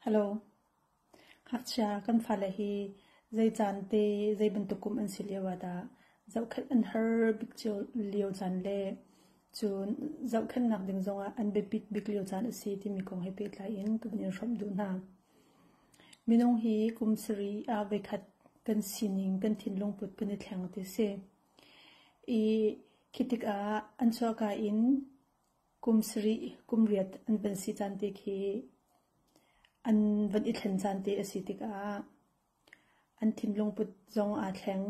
Hello. Ngakchia kan fale hi zei caan te zei bantuk kum an si lio ah dah zohkhenh an har bik cio lio caan le cun zohkhenhnak ding zongah an biapit bik lio caan a si timi kong he pehtlai in ka van in hrawmh duh hna. Minung hi kum sarih ah voikhat kan sining kan thinlung put kan i thleng ti si. I khi tikah an chuahka in kum sarih kum riat an van si caan te khi an van i thlen caan te a si tikah an thinlung put zong aa thleng,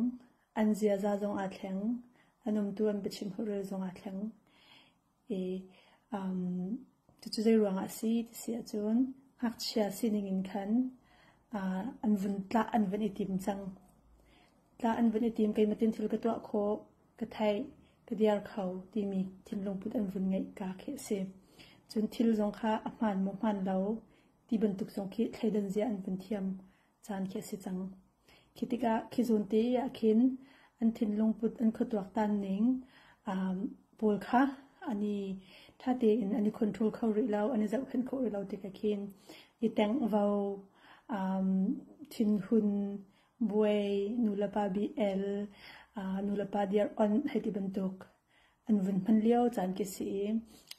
an ziaza zong aa thleng, an umtu an biachim holhrel zong aa thleng. I cucu zei ruangah a si ti si ahcun ngakchia sining in khan an vun tlah an vun i tim cang. Tlah an vun i tim keimah tin thil ka tuah khawh, ka theih, ka diar kho timi thinlung put an vun ngeih ka khi a si. Cun thil zong kha a hmaan maw hmaan lo ti bantuk zong khi thleidan zia an vun thiam caan khi a si cang. Khi tikah khi zawn te ah khin an thinlung put an khuatuaktan ning pawl kha an i ṭha tein an i control kho rih lo, an i zohkhenh khawh rih lo tikah khin i tengvo, thinhun, buai, nulepa bia-el, nulepa dir-onh hei ti bantuk an vun hman lio caan khi si i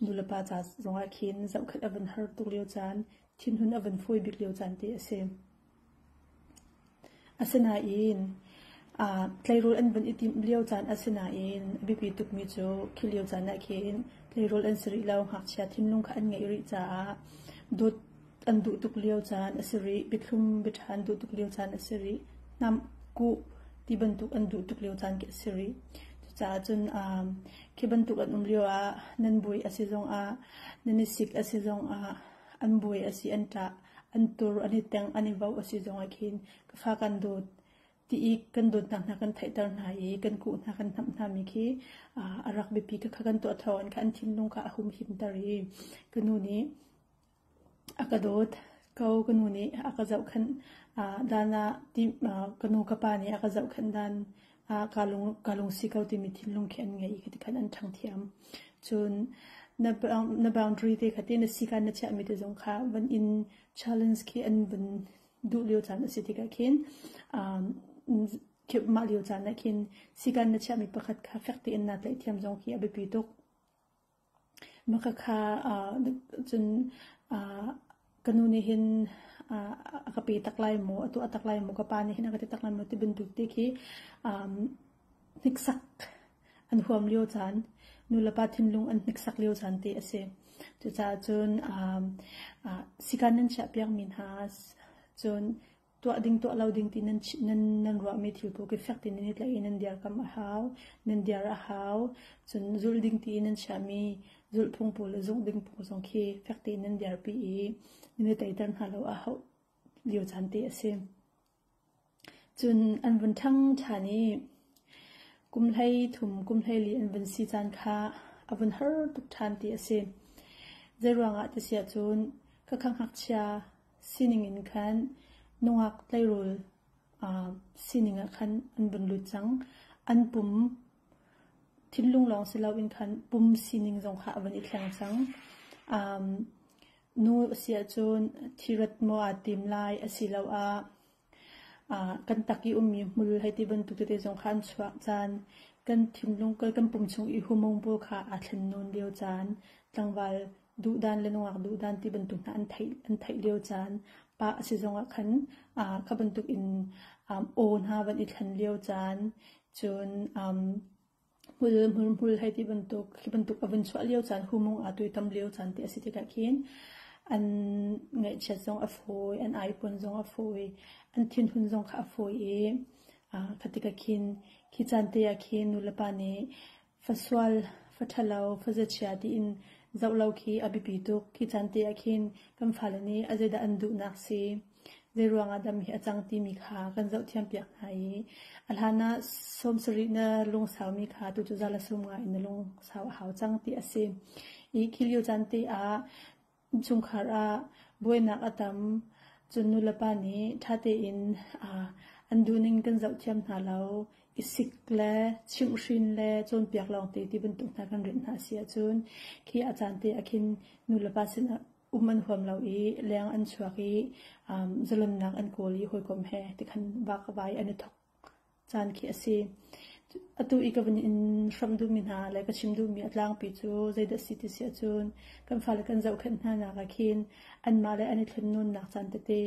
nulepa ca zongah khin zohkhenh a vun har tuk lio caan, thinhun a vun fawi bik lio caan te a si. Asinain tleirawl an vun i timh lio caan a si nain a biapi tukmi cu khi lio caan ah khin tleirawl an si rih lo, ngakchia thinlung kha an ngeih rih caah dawt an duh tuk lio caan a si rih, biathlum biaṭha an duh tuk lio caan a si rih, hnamh, kuh ti bantuk an duh tuk lio caan khi a si rih. Cucaah cun khi bantuk an um lio ah nan buai a si zongah, nan i sik a si zongah, an buai a si an ṭah, an tur, an i tengh, an i voh a si zongah khin ka fa kan dawt ti i kan dawtnak hna kan theihter hna i kan kuh hna kan hnamh hna mi khi a rak biapi khakha kan tuah thawngin kha an thinlung kha a humhimter i ka nu nih a ka dawt ko. Ka nu nih a ka zohkhenh dan ah ka nu ka pa nih a ka zohkhenh dan ah kaa lung kaa lungsi ko timi thinlung khi an ngei i khati khan an ṭhang thiam. Cun na na boundary te kha te na sikan na chiahmi te zong kha van in challenge khi an vun duh lio caan a si tikah khin mah lio caan ah khin sikan na chiahmi pakhat kha fek tein naa tlaih thiam zong khi a biapi tuk. Makhakha cun ka nu nih hin a ka pe tak lai maw, a tuah tak lai maw, ka pa nih hin a ka ti tak lai maw ti bantuk te khi hniksak an huam lio caan, nulepa thinlung an hniksak lio caan te a si. Cucaah cun sikan nan chiahpiakmi hna cun Tuah ding tuah lo ding ti nan nan nan ruahmi thil pawl khi fek tein nan i tlaih i nan dirkamh a hau, nan dir a hau. Cun zulh ding ti in nan chiahmi zulhphung pawl le zungh ding pawl zong khi fek tein nan dirpi i nan i teiter hna lo a hauh lio caan te a si. Cun an vun ṭhang ṭhan i kum hlei thum, kum hlei li an vun si caan kha a vun har tuk ṭhan ti a si. Zeiruangah ti si ahcun khakha ngakchia sining in khan nungak tleirawl sining ah khan an vun lut cang. An pum thinlung lawng si loin khan pum sining zong kha a vun i thleng cang. Nu a si ahcun thirat maw aa tim lai asiloah kan tak i ummi hmul hei ti bantuk tete zong kha an chuah caan, kan thinlung kan pum chung i hormone pawl kha aa thlen nawn lio caan, tlangval duhdan le nungak duhdan ti bantuk hna an theih an theih lio caan, pa a si zongah khan kha bantuk in aw hna van i thlen lio caan, cun hmul hmul hmul hei ti bantuk hi bantuk a vun chuah lio caan humung aa tuitam lio caan ti a si tikah khin an ngaihchiat zong a fawi, an aipuan zong a fawi, an thinhun zong kha a fawi i kha tikah khin khi caan te ah khin nulepa nih fasual, fa ṭhalo, fa ziachia tiin zoh lo khi a biapi tuk. Khi caan te ah khin kan fale nih a zeidah an duhnak si, zeiruang ah dah hi a cang timi kha kan zohthiam piak hna i a hlan ah 70 na lungsaumi kha tu cu za le sum nga in na lungsau a hau cang ti a si. I khi lio caan te ah Innchungkhar ah buainak a tam, cun nulepa nih ṭha tein an duhning kan zohthiam hna lo. I sik le chimhhrin le cawnpiak lawngte ti bantuk hna kan rianh hna a si ahcun khi a caan te ah khin nulepa sinah. um an huam lo i leng an chuak i zalonnak an kawl i hawikom he tikhan vakvai an i thok caan khi a si. Atu i ka vun in hramh duhmi hna le ka chim duhmi a tlangpi cu zeidah a si ti si ahcun kan fale kan zohkhenh hna nak ah khin anmah le an i thlennawnnak caan tete,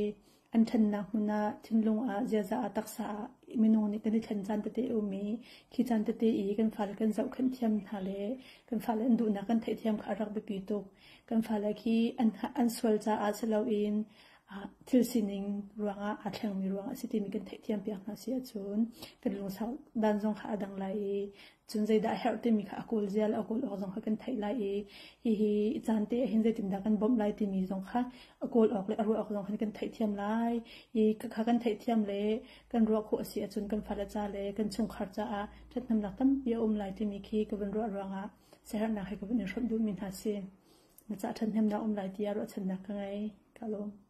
an ṭhannak hmun ah, thinlung ah, ziaza ah, taksa ah minung nih kan i thlen caan tete a um i khi caan tete i kan fale kan zohkhenh thiam hna le kan fale an duhnak kan theihthiam kha a rak biapi tuk. Kan fale khi an sual caah si loin thil sining ruangah aa thlengmi ruangah a si timi kan theihthiam piak hna si ahcun kan lungsau dan zong kha a dang lai i cun zeidah a herh timi kha a kawl zia le a kawl awk zong kha kan theih lai i hihi caan te ah hin zeitindah kan bawmh lai timi zong kha a kawl awk le a ruah awk zong kha kan theihthiam lai i kha kan theihthiam le kan ruah khawh a si ahcun kan fale ca le kan chungkhar caah ṭhathnemnak tampi a um lai timi khi ka vun ruah ruangah siaherhnak he ka vun in hrawmh duhmi hna si. Na cah ṭhathnemnak um lai tiah ruahchannak ka ngei. Ka lawm.